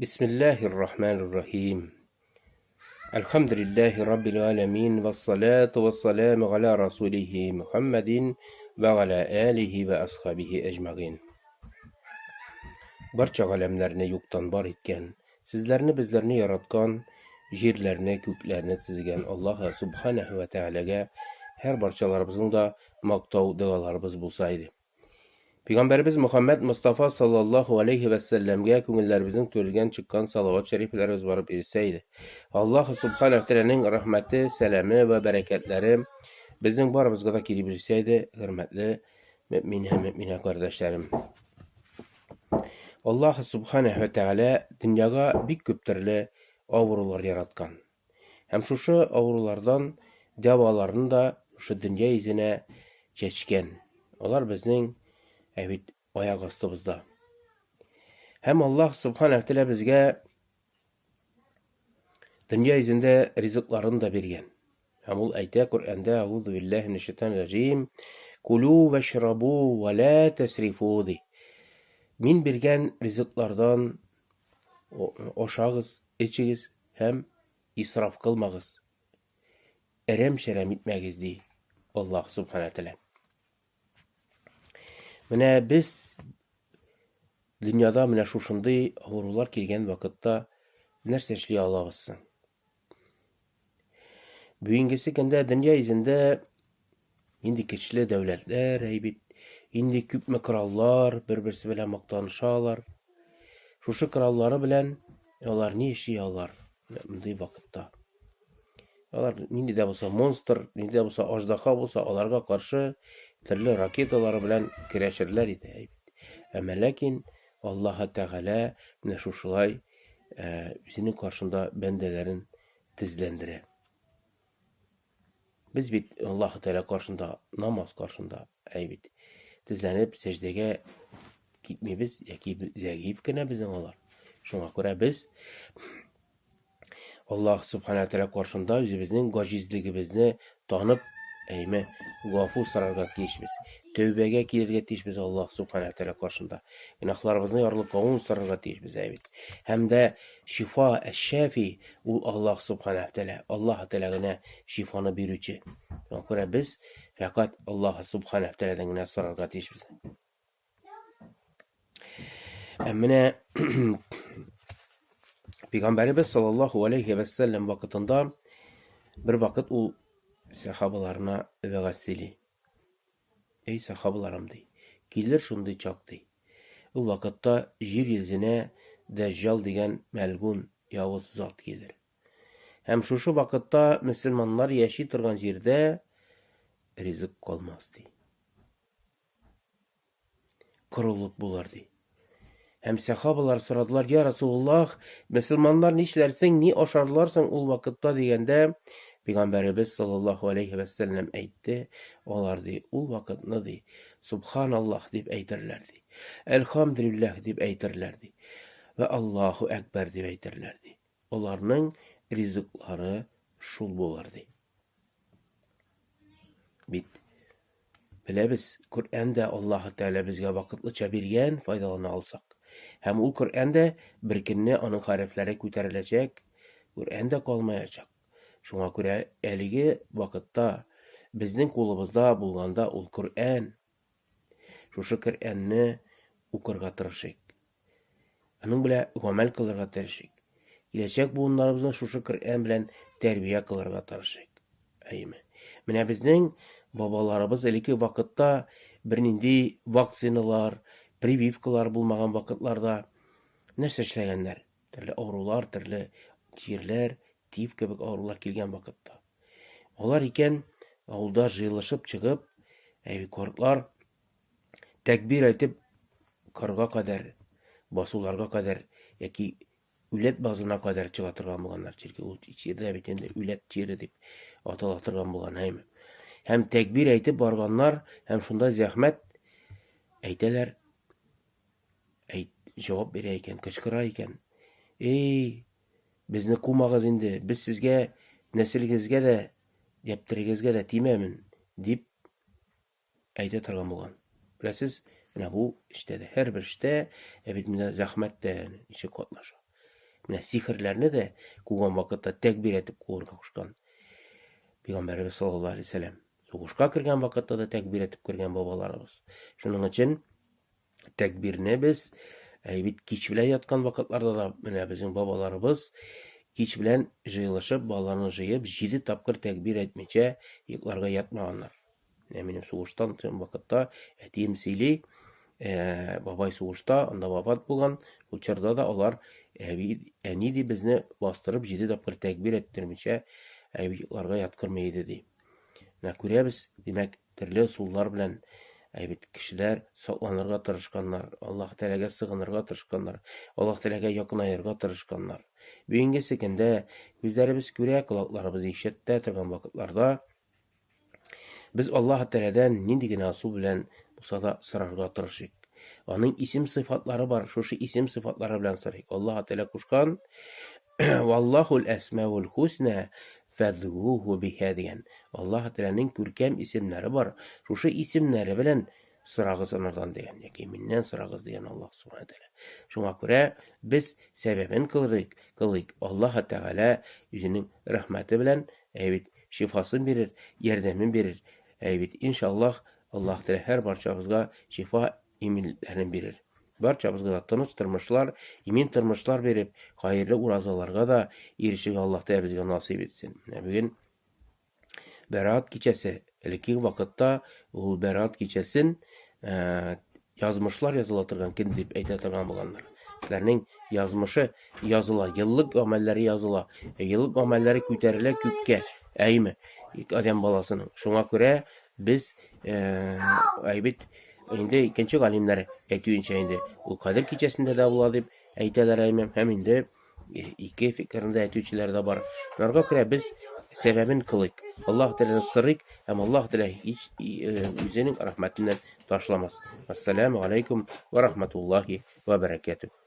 Бисмиллаһир-рахманир-рахим. Әлхәмдүлиллаһи раббил аламин вассалату вассаламу аля расулихи Мухаммадин ва аля алихи ва асхабихи әҗмәгин. Барча галәмнәрне юктан бар иткән, сезләрне безләрне яраткан, җирләрне, күкләрне төзегән Аллаһ субханаһу ва тәгаләгә һәр барчаларыбызның да мактау догаларыбыз булса иде. Пәйгамбәребез Мөхәммәд Мостафа саллаллаһу алейһи вә сәлләмгә күңелләребезнең түреннән чыккан салават шәрифләребез барып ирешсә иде. Аллаһ субхана тәгаләнең рәхмәте, сәламе вә бәрәкәтләре безнең барыбызга да килеп ирешсә иде, хөрмәтле мөэмин һәм мөэминә кардәшләрем. Аллаһ субхана вә тәгалә дөньяга бик күп төрле авырулар яраткан. Һәм шушы авырулардан дәваларны да шушы дөнья йөзенә чәчкән. Алар безнең ә бит аяк астыбызда. Һәм Аллаһ субхана тәгалә безгә дөнья йөзендә ризыкларын да биргән. Һәм ул әйтә Коръәндә, Әгъузу биллаһи минәш шайтанир раҗим, Кулу вашрабу ва ла тасрифу ди. Мин биргән ризыклардан ашагыз, эчегез һәм исраф кылмагыз, әрәм-шәрәм итмәгез, ди Аллаһ Субхана Тәгалә. Менә без дөньяда менә шушындый авырулар килгән вакытта нәрсә эшли алабыз соң? Бүгенгесе көндә дөнья йөзендә инде көчле дәүләтләр, әй бит, инде күпме кораллар бер-берсе белән мактанышалар. Шушы кораллары белән алар ни эшли алар мондый вакытта? Алар нинди дә булса монстр, нинди дә булса аждаһа булса, аларга каршы төрле ракеталары белән көрәшерләр иде, әй бит. Әмма ләкин Аллаһ Тәгалә менә шушылай үзенең каршында бәндәләрен тезләндерә. Без бит Аллаһ Тәгалә каршында, намаз каршында, әй бит, тезләнеп сәҗдәгә китмибез яки зәгыйфь кенә безнең алар. Шуңа күрә без Аллаһ Субхана Тәгалә каршында үзебезнең гаҗизлегебезне танып, әйме, гафу сорарга тиешбез. Тәүбәгә килергә тиешбез Аллаһ Субхана Тәгалә каршында. Гөнаһларыбызны ярлыкавын сорарга тиешбез, әй бит. Һәм дә шифа, әш-шафи, ул Аллаһ Субхана Тәгалә, Аллаһ Тәгалә генә шифаны бирүче. Шуңа күрә без фәкать Аллаһ Субхана Тәгаләдән генә сорарга тиешбез. Ә менә Пәйгамбәребез саллаллаһу алейхи ва саллям вакытында бер вакыт ул сахабаларына вәгазь сөйли. Эй сахабаларым ди, килер шундый чак ди. Ул вакытта җир йөзенә Дәҗҗал дигән мәлгун явыз зат килер. Һәм шушы вакытта мөселманнар яши торган җирдә ризык калмас ди. Корылык булыр ди. Һәм сәхабалар сорадылар, я Расулуллаһ, мөселманнар нишләрсең, ни ашарлар соң ул вакытта дигәндә, Пәйгамбәребез саллаллаһу алейхи вә сәлләм әйтте, алар ди, ул вакытны ди, субханаллаһ дип әйтерләр ди, әлхәмдүлилләһ дип әйтерләр ди, вә Аллаһу әкбәр дип әйтерләр ди. Аларның ризыклары шул булыр ди. Бит Беләбез, Коръән дә Аллаһы Тәгалә безгә вакытлыча биргән, файдалана алсак. Һәм ул Коръән дә бер көнне аның хәрефләре күтәреләчәк, Коръән дә калмаячак. Шуңа күрә әлеге вакытта безнең кулыбызда булганда ул Коръән, шушы Коръәнне укырга тырышыйк. Аның белән гамәл кылырга тырышыйк. Киләчәк буыннарыбызны шушы Коръән белән тәрбия кылырга тырышыйк. Әйеме? Менә безнең бабаларыбыз элекке вакытта бернинди вакциналар, прививкалар булмаган вакытларда нәрсә эшләгәннәр? Төрле авырулар, төрле чирләр, тиф кебек авырулар килгән вакытта. Алар икән авылда җыелышып чыгып, әйе, кортлар Тәкбир әйтеп, кырга кадәр, басуларга кадәр яки үләт базына кадәр чыга торган булганнар. Чөнки ул чирдә бит инде үләт чире дип атала торган булган, әйме. Һәм тәкбир әйтеп барганнар, һәм шунда зәхмәт әйтәләр, әйт, җавап бирә икән, кычкыра икән. Эй, безне кумагыз инде, без сезгә нәселегезгә дә, дәптерегезгә дә тимәмен, дип әйтә торган булган. Беләсез, менә бу эштә дә, һәрбер эштә, ә бит менә зәхмәт тә ничек катнаша. Менә сихерләрне дә куган вакытта тәкбир әйтеп куырга кушкан. Пәйгамбәребез саллаллаһу алейһи вәсәләм. Сугышка кергән вакытта да тәкбир әйтеп кергән бабаларыбыз. Шуның өчен тәкбирне без әй бит кич белән яткан вакытларда да менә безнең бабаларыбыз кич белән җыелышып, балаларны җыеп, җиде тапкыр тәкбир әйтмичә йокларга ятмаганнар. Менә минем сугыштан соң вакытта әтием сөйли, э, бабай сугышта, анда вафат булган. Ул чорда да алар әби, әни ди безне бастырып җиде тапкыр тәкбир әйттермичә әби йокларга яткырмый иде ди. Менә күрәбез, димәк, төрле ысуллар белән әйбит кешеләр сакланырга тырышканнар, Аллаһ Тәгаләгә сыгынырга тырышканнар, Аллаһ Тәгаләгә якынаерга тырышканнар. Бүгенгесе көндә күзләребез күрә, колакларыбыз ишетә торган вакытларда Без Аллаһ Тәгаләдән нинди генә ысул белән булса да сорарга тырышыйк. Аның исем сыйфатлары бар, шушы исем сыйфатлары белән сорыйк. Аллаһ Тәгалә кушкан Валлахул әсмаул хусна фәдгуху биһа дигән. Аллаһ Тәгаләнең күркәм исемнәре бар. Шушы исемнәре белән сорагыз анардан дигән яки миннән сорагыз дигән Аллаһ Субхану тәгалә. Шуңа күрә без сәбәбен кылыйк, кылыйк. Аллаһ Тәгалә үзенең рәхмәте белән әйбит шифасын бирер, ярдәмен бирер. Әйбит иншаллаһ Аллаһ Тәгалә һәр барчабызга шифа иминлекләрен бирер. Барчабызга да тыныч тормышлар, имин тормышлар биреп, хәерле уразаларга да ирешергә Аллаһ Тәгалә безгә насыйп итсен. Менә бүген Бәраат кичәсе. Элеккеге вакытта ул Бәраат кичәсен э, язмышлар языла торган көн дип әйтә торган булганнар. Кешеләрнең язмышы языла, еллык гамәлләре языла. Ә еллык гамәлләре күтәрелә күккә, әйме, адәм баласының. Шуңа күрә без э, әйбит инде икенче галимнәр әйтүенчә инде ул Кадер кичәсендә дә була дип әйтәләр әйме. Һәм инде ике фикерне дә әйтүчеләр дә бар. Шуларга күрә без сәбәбен кылыйк. Аллаһ Тәгаләдән сорыйк һәм Аллаһ Тәгалә һич үзенең рәхмәтеннән ташламас. Ассаламу алейкум ва рахматуллахи ва баракатух.